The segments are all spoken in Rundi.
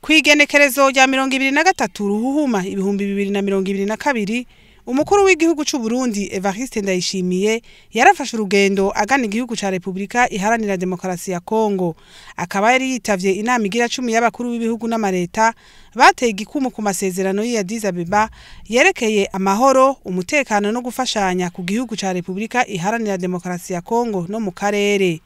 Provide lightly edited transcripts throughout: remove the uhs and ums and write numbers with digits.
Kw'igenekerezo rya 23 Ruhuhuma 2022, umukuru w'igihugu c'u Burundi Evariste Ndayishimiye yarafashe urugendo agana igihugu ca Republika Iharanira Demokarasi ya Kongo. Akaba yari yitavye inama igira 10 y'abakuru b'ibihugu n'amareta bateye igikumu ku masezerano ya Addis Abeba yerekeye amahoro, umutekano no gufashanya ku gihugu ca Republika Iharanira Demokarasi ya Kongo no mu karere.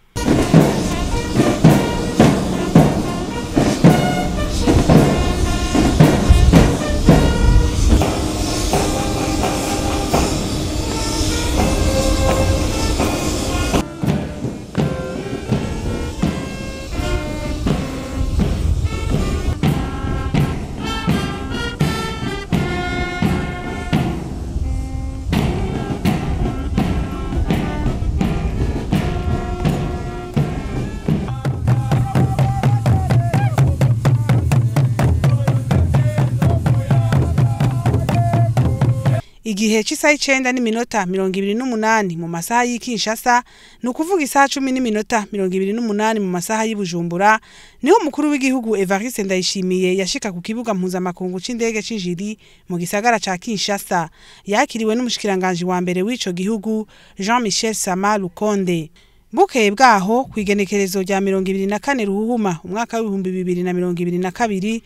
Igihe c'isaha 9:28 mu masaha y'Ikinshasa, ni ukuvuga isaha 10:28 mu masaha y'Ibujumbura, niho umukuru w'igihugu Evariste Ndayishimiye yashika ku kibuga mpuzamakungu c'indege c'Injiri mu gisagara ca Kinshasa. Yakiriwe n'umushikiranganje wa mbere w'ico gihugu Jean-Michel Sama Lukonde. Bukeye bwaho kw'igenekerezo rya 24 Ruhuhuma umwaka w'ibihumbi 2022,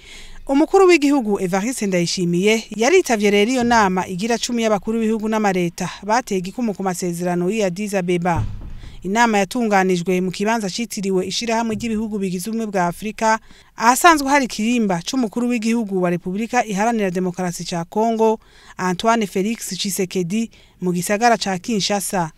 umukuru w'igihugu Evariste Ndayishimiye yaritavye rero iyo nama igira 10 y'abakuru b'ibihugu n'amareta bateye igikumu ku masezerano ya Addis Abeba. Inama yatunganijwe mu kibanza citiriwe ishirahamwe ry'ibihugu bigize ubumwe bwa Afrika, ahasanzwe hari kirimba c'umukuru w'igihugu wa Republika Iharanira Demokarasi ca Kongo Antoine Felix Tshisekedi mu gisagara ca Kinshasa.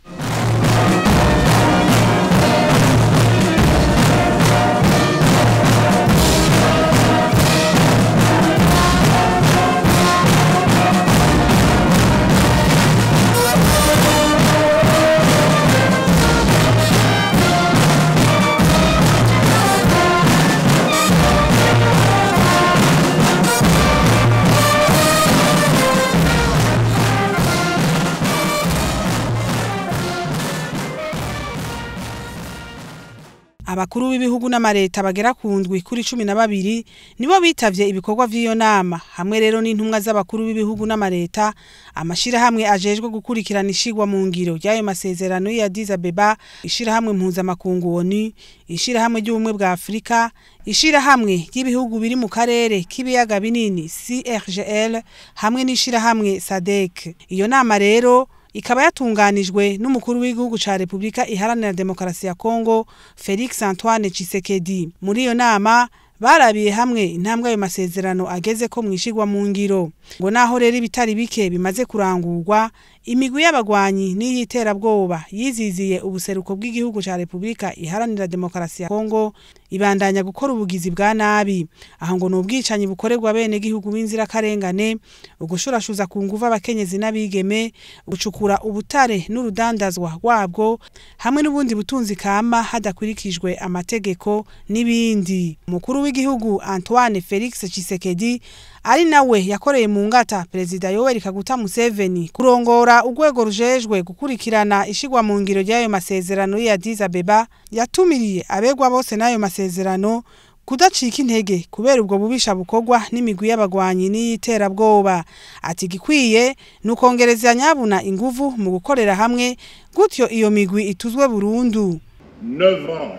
Abakuru b'ibihugu n'amareta bagera ku ndwi kuri 12 nibo bitavye ibikorwa vy'iyo nama, hamwe rero n'intumwa z'abakuru b'ibihugu n'amareta, amashirahamwe ajejwe gukurikirana ishigwa mu ngiro ry'ayo masezerano ya Addis Abeba, ishirahamwe mpuzamakungu ONU, ishirahamwe ry'ubumwe bwa Afrika, ishirahamwe ry'ibihugu biri mu karere k'ibiyaga binini CRGL hamwe n'ishirahamwe SADC. Iyo nama rero ikaba yatunganijwe n'umukuru w'igihugu ca Republika Iharanira Demokarasi ya Kongo Felix Antoine Tshisekedi. Muri iyo nama barabiye hamwe intambwe ayo masezerano ageze ko mwishigwa mu ngiro. Ngo naho rero ibitari bike bimaze kurangurwa, imigwi y'abagwanyi n'iyiterabwoba yiziziye ubuseruko bw'igihugu ca Republika Iharanira Demokarasi ya Kongo ibandanya gukora ubugizi bwa nabi. Aho ngo n'ubwicanyi bukorerwa bene gihugu b'inzira karengane, ugushurashuza ku nguvu abakenyezi n'abigeme, gucukura ubutare n'urudandazwa rwabwo hamwe n'ubundi butunzi kama hadakurikijwe amategeko n'ibindi. Umukuru w'igihugu Antoine Felix Tshisekedi ari nawe yakoreye mu ngata Perezida Yoweri Kaguta Museveni kurongora urwego rujejwe gukurikirana ishigwa mu ngiro ry'ayo masezerano ya Addis Abeba, yatumiriye abegwa bose n'ayo masezerano kudacika intege kubera ubwo bubisha bukorwa n'imigwi y'abagwanyi n'iyiterabwoba. Ati gikwiye nukongereza nyabuna inguvu mu gukorera hamwe, gutyo iyo migwi ituzwe burundu. 9 ans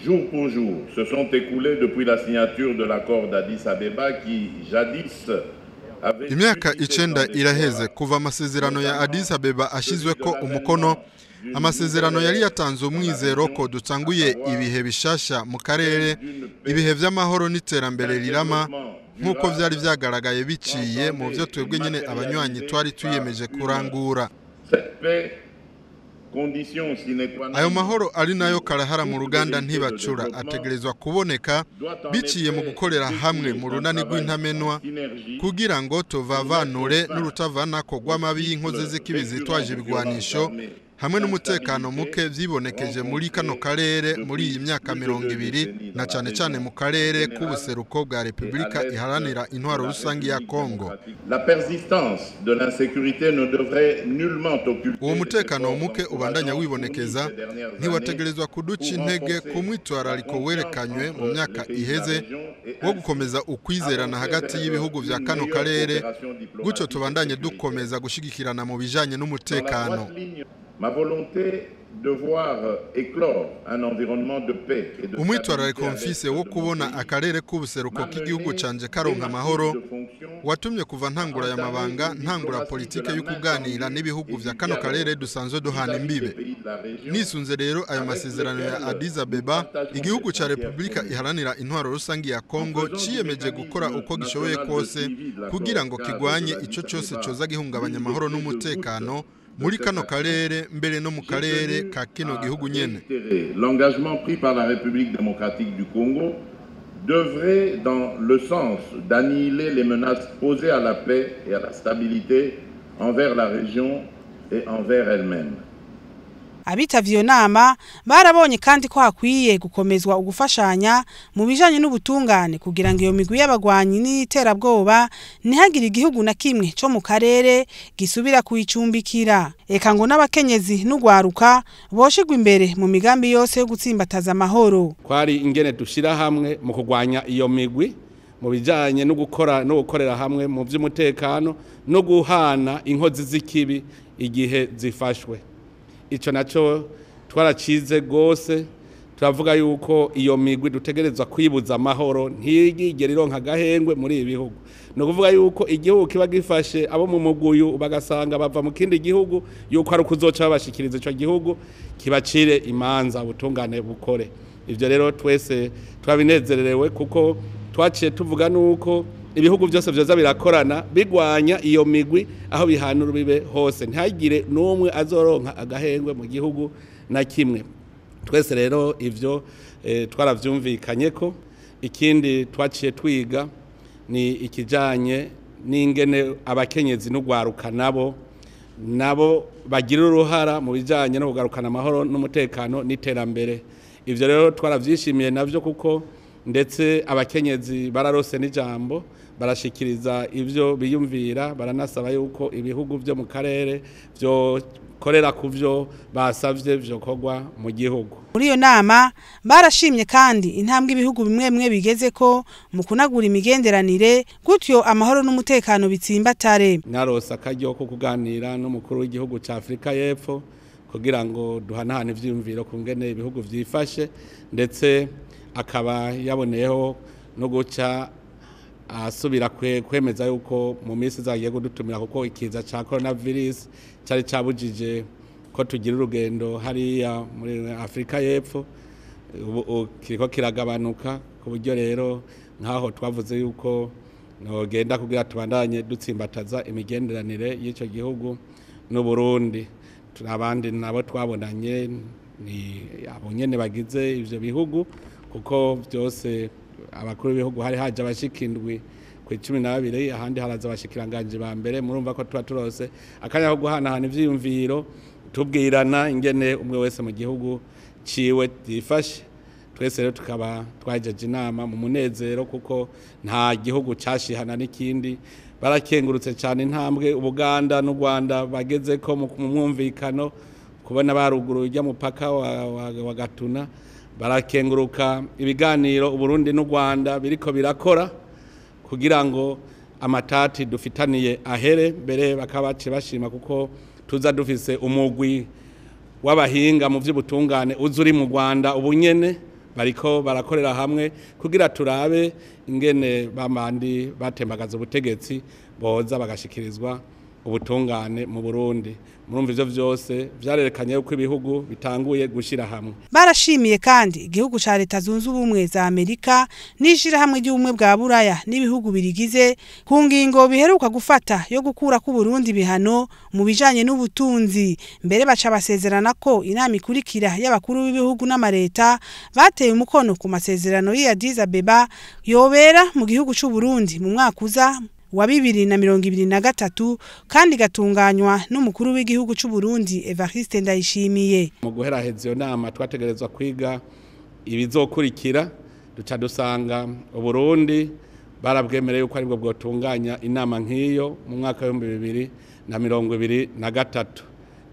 jour pour jour se sont écoulés depuis la signature de l'accord d'Addis Abeba qui jadis Imyaka 9 iraheze kuva amasezerano ya Addis Abeba ashizweko umukono. Amasezerano yari yatanze umwizero ko dutanguye ibihe bishasha mu karere, ibihe vy'amahoro n'iterambere rirama, nk'uko vyari vyagaragaye biciye mu vyo twebwe nyene abanywanyi twari tuyemeje kurangura. Ayo mahoro ari nayo karahara mu ruganda ntibacura ategerezwa kuboneka biciye mu gukorera hamwe mu runani rw'intamenwa kugira ngo tuvavanure n'urutavanako rw'amabi y'inkozi z'ikibi zitwaje ibigwanisho hamwe n'umutekano muke vyibonekeje muri kano karere muri iyi myaka 20, na cane cane mu karere k'ubuseruko bwa Republika Iharanira Intwaro Rusangi ya Kongo. La persistance de l'insécurité ne devrait nullement occulter. Uwo mutekano muke ubandanya wibonekeza ntiwategerezwa kuduca intege ku mwitwarariko werekanywe mu myaka iheze wo gukomeza ukwizerana hagati y'ibihugu vya kano karere, gutyo tubandanye dukomeza gushigikirana mu bijanye n'umutekano. Ma volonté de voir éclore un environnement de paix et de Umwitwarariko mfise wo kubona akarere k'ubuseruko k'igihugu canje karonka amahoro watumye kuva ntangura ya mabanga ntangura politike yo kuganira n'ibihugu vya kano karere dusanzwe duhana imbibe. Nisunze rero ayo masezerano ya Addis Abeba, igihugu ca Republika Iharanira Intwaro Rusangi ya Kongo ciyemeje gukora uko gishoboye kose kugira ngo kigwanye ico cose coza gihungabanya amahoro n'umutekano muri kano karere, mbere no mu karere ka kino gihugu nyene. L'engagement pris par la République démocratique du Congo devrait dans le sens d'annihiler les menaces posées à la paix et à la stabilité envers la région et envers elle-même. Abitavye iyo nama barabonye kandi ko hakwiye gukomezwa ugufashanya mu bijanye n'ubutungane kugira ngo iyo migwi y'abagwanyi n'iterabwoba ntihagire igihugu na kimwe co mu karere gisubira kuyicumbikira. Eka ngo n'abakenyezi n'ugwaruka boshigwa imbere mu migambi yose yo gutsimbataza amahoro. Kwari ingene dushira hamwe mu kugwanya iyo migwi mu bijanye no gukora no gukorera hamwe mu vy'umutekano no guhana inkozi z'ikibi igihe zifashwe. Ico naco twaracize gose, turavuga yuko iyo migwi dutegerezwa kwibuza amahoro ntiyigere ironka agahengwe muri ibi bihugu. No kuvuga yuko igihugu kiba gifashe abo mu muguyu bagasanga bava mu kindi gihugu, yuko ari kuzoca babashikiriza ico gihugu kibacire imanza, ubutungane bukore. Ivyo rero twese twabinezererewe kuko twaciye tuvuga nuko ibihugu byose vyoza birakorana bigwanya iyo migwi aho bihanura bibe hose, ntihagire n'umwe azoronka agahengwe mu gihugu na kimwe. Twese rero ivyo twaravyumvikanye ko. Ikindi twaciye twiga ni ikijanye n'ingene abakenyezi n'ugwaruka nabo bagira uruhara mu bijanye no kugarukana amahoro n'umutekano n'iterambere. Ivyo rero twaravyishimiye navyo kuko ndetse abakenyezi bararose n'ijambo, barashikiriza ivyo biyumvira, baranasaba yuko ibihugu vyo mu karere vyo korera kuvyo basavye vyokorwa mu gihugu. Muri iyo nama barashimye kandi intambwe ibihugu bimwe bimwe bigeze ko mu kunagura imigenderanire, gutyo amahoro n'umutekano bitsimbatare. Narose akaryo ko kuganira n'umukuru w'igihugu ca Afrika y'Epfo kugira ngo duhanahane ivyiyumviro kungene ibihugu vyifashe, ndetse akaba yaboneyeho no guca asubira kwemeza yuko mu minsi izagiye kudutumira, kuko ikiza ca coronavirus cari cabujije ko tugira urugendo hariya muri Afrika y'Epfo, ubu kiriko kiragabanuka, ku buryo rero nkaho twavuze yuko nogenda kugira tubandanye dutsimbataza imigenderanire y'ico gihugu n'u Burundi. Abandi nabo twabonanye ni abo nyene bagize ivyo bihugu, kuko byose abakuru b'ibihugu hari haje abashikindwi ku 12, ahandi haraza abashikiranganje ba mbere. Murumva ko tuba turose akanya ko guhanahana ivyiyumviro, tubwirana ingene umwe wese mu gihugu ciwe yifashe. Twese rero tukaba twajeje inama mu munezero kuko nta gihugu cashihana n'ikindi. Barakengurutse cyane intambwe Ubuganda n'u Rwanda bageze ko mu mwumvikano, kubona baruguru ujya mupaka wa Gatuna. Barakenguruka ibiganiro Uburundi n'u Rwanda biriko birakora kugira ngo amatati dufitaniye ahere, mbere bakaba bashima kuko tuza dufise umugwi w'abahinga mu vy'ubutungane uzuri mu Rwanda ubunyene, bariko barakorera hamwe kugira turabe ingene bamandi batembagaza ubutegetsi boza bagashikirizwa ubutungane mu Burundi. Murumva ivyo vyose vyarerekanye uko ibihugu bitanguye gushira hamwe. Barashimiye kandi igihugu ca Leta Zunze Ubumwe za Amerika n'ishira hamwe ry'ubumwe bwa Buraya n'ibihugu birigize ku ngingo biheruka gufata yo gukura ku Burundi bihano mu bijanye n'ubutunzi. Mbere baca basezerana ko inama ikurikira y'abakuru b'ibihugu n'amareta bateye umukono ku masezerano ya Addis Abeba yobera mu gihugu c'u Burundi mu mwaka uza wa 2023 kandi gatunganywa n'umukuru w'igihugu c'u Burundi Evariste Ndayishimiye. Mu guheraheza iyo nama twategerezwa kwiga ibizokurikira, duca dusanga Uburundi barabwemereye yuko aribwo bwotunganya inama nk'iyo mu mwaka wa 2023.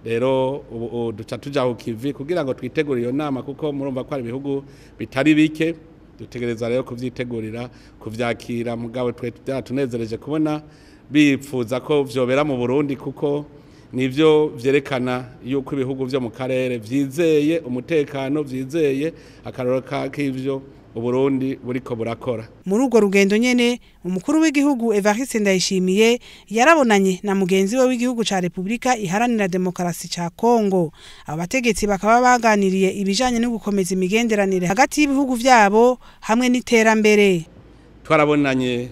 Rero ubu duca tuja ku kivi kugira ngo twitegure iyo nama, kuko murumva ko ari ibihugu bitari bike, dutegereza rero kuvyitegurira kuvyakira. Mugabo twe byatunezereje kubona bipfuza ko vyobera mu Burundi, kuko nivyo vyerekana yuko ibihugu vyo mu karere vyizeye umutekano, vyizeye akaroro k'ivyo Uburundi buriko burakora. Muri urwo rugendo nyene umukuru w'igihugu Evariste Ndayishimiye yarabonanye na mugenzi we w'igihugu ca Republika Iharanira Demokarasi ca Kongo. Abategetsi bakaba baganiriye ibijanye no gukomeza imigenderanire hagati y'ibihugu vyabo hamwe n'iterambere. Twarabonanye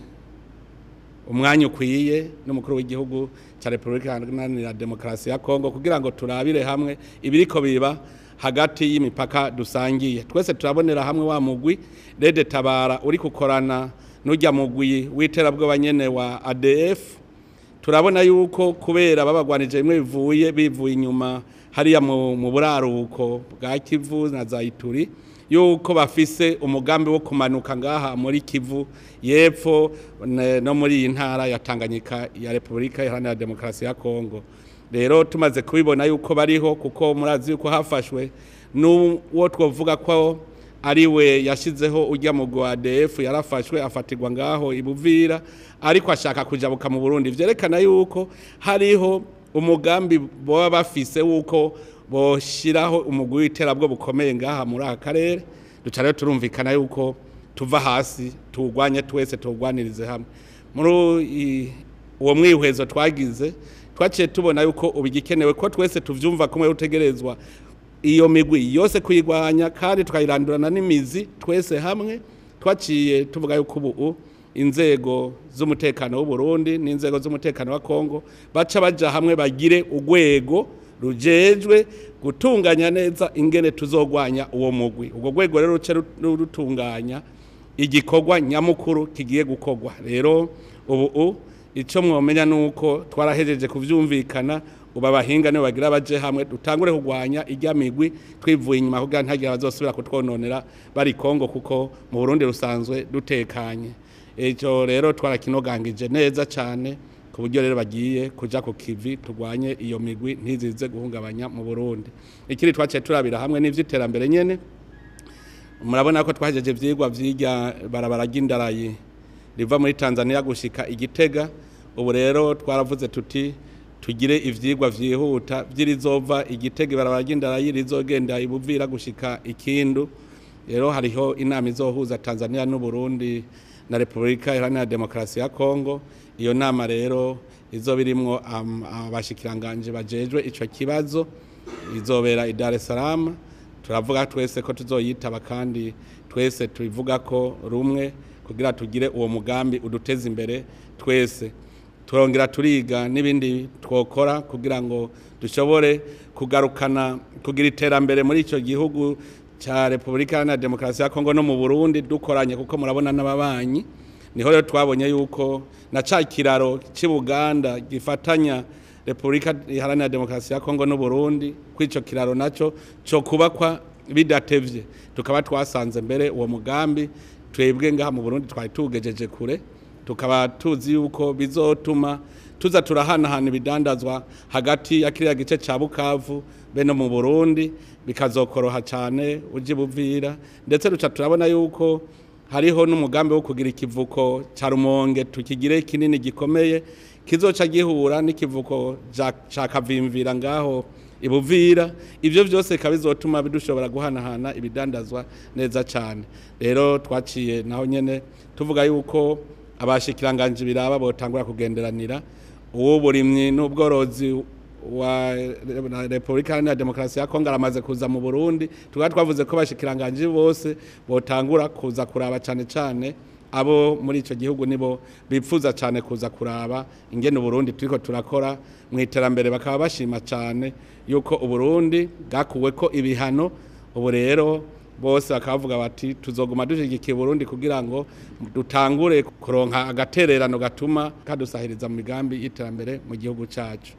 umwanya ukwiye n'umukuru w'igihugu ca Republika Iharanira Demokarasi ya Kongo kugira ngo turabire hamwe ibiriko biba hagati y'imipaka dusangiye. Twese turabonera hamwe wa mugwi Rede Tabara uri kukorana n'ujya mugwi w'iterabwoba nyene wa ADF. Turabona yuko kubera babagwanije bimwe bivuye inyuma hariya mu buraruko bwa Kivu na za Ituri, yuko bafise umugambi wo kumanuka ngaha muri Kivu yepfo no muri iyi ntara ya Tanganyika ya Republika Iharanira Demokarasi ya Kongo. Rero tumaze kubibona yuko bariho, kuko murazi yuko hafashwe n'uwo twovuga ko ari we yashizeho ujya mu ADF, yarafashwe afatirwa ngaho ibuvira, ariko ashaka kujabuka mu Burundi. Vyerekana yuko hariho umugambi baba bafise wuko boshiraho umugwi w'iterabwo bukomeye ngaha muri aka karere. Duca rero turumvikana yuko tuva hasi tuwugwanye twese, tuwugwanirize hamwe. Muri uwo mwihwezo twagize twaciye tubona yuko ubigikenewe ko twese tuvyumva kumwe utegerezwa iyo migwi yose kuyigwanya kandi tukayirandurana n'imizi twese hamwe. Twaciye tuvuga yuko ubu inzego z'umutekano w'u Burundi n'inzego z'umutekano wa Kongo baca baja hamwe bagire urwego rujejwe gutunganya neza ingene tuzogwanya uwo mugwi. Ubwo rwego rero ruce rutunganya igikorwa nyamukuru kigiye gukorwa. Rero ubu ico mwomenya nuko twarahejeje kuvyumvikana, uba bahinga nibo bagira baje hamwe dutangure kugwanya ijya migwi twivuye inyuma kugira ntagira bazosubira kutwononera bari Kongo, kuko mu Burundi rusanzwe dutekanye. Ejo rero twarakinogangije neza cyane ku buryo rero bagiye kuja ku kivi tugwanye iyo migwi ntizize guhungabanya mu Burundi. Ikindi twaciye turabira hamwe n'ivy'iterambere nyene, murabona ko twahejeje ivyigwa vy'irya barabara ry'indarayi riva muri Tanzania gushika Igitega. Ubu rero twaravuze tuti tugire ivyigwa vyihuta vy'irizova Igitega ibarabara ry'indarayi rizogenda ibuvira gushika Ikindu. Rero hariho inama izohuza Tanzania n'u Burundi na Republika Iharanira Demokarasi ya Kongo. Iyo nama rero izobirimwo abashikiranganje bajejwe ico kibazo, izobera i Dar es Salaam. Turavuga twese ko tuzoyitaba kandi twese tubivuga ko rumwe kugira tugire uwo mugambi uduteze imbere twese. Turongera turiga n'ibindi twokora kugira ngo dushobore kugarukana kugira iterambere muri ico gihugu ca Republika Iharanira Demokarasi ya Kongo no mu Burundi dukoranye, kuko murabona n'ababanyi. Niho rero twabonye yuko na ca kiraro c'i Buganda gifatanya Republika Iharanira Demokarasi ya Kongo n'u Burundi, kw'ico kiraro naco co kubakwa bidatevye. Tukaba twasanze mbere uwo mugambi twebwe ngaha mu Burundi twari tugejeje kure, tukaba tuzi yuko bizotuma tuza turahanahana ibidandazwa hagati ya kiriya gice ca Bukavu be no mu Burundi, bikazokoroha cyane uje Buvira. Ndetse ruca turabona yuko hariho n'umugambi wo kugira ikivuko ca Rumonge tukigire kinini gikomeye kizoca gihura n'ikivuko ca Kavimvira ngaho ibuvira. Ivyo vyose kabizotuma bidushobora guhanahana ibidandazwa neza cyane. Rero twaciye naho nyene tuvuga yuko abashikiranganje biraba botangura kugenderanira uwo burimyi n'ubworozi wa Republika Iharanira Demokarasi ya Kongo aramaze kuza mu Burundi. Tukaba twavuze ko abashikiranganje bose botangura kuza kuraba cyane cyane abo muri ico gihugu nibo bipfuza cyane kuza kuraba ingene Burundi turiko turakora mu iterambere, bakaba bashima cyane yuko Uburundi bwakuwe ko ibihano. Ubu rero Bose bakavuga bati tuzoguma dushigikiye Burundi kugira ngo dutangure kuronka agatererano gatuma kadusahiriza mu migambi y'iterambere mu gihugu cacu.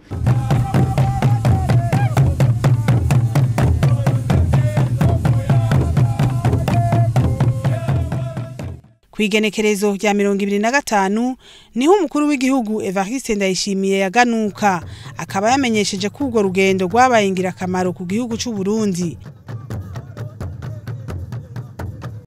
Kw'igenekerezo rya 25 niho umukuru w'igihugu Evariste Ndayishimiye yaganuka, akaba yamenyesheje ko urwo rugendo rwabaye ingirakamaro ku gihugu c'u Burundi.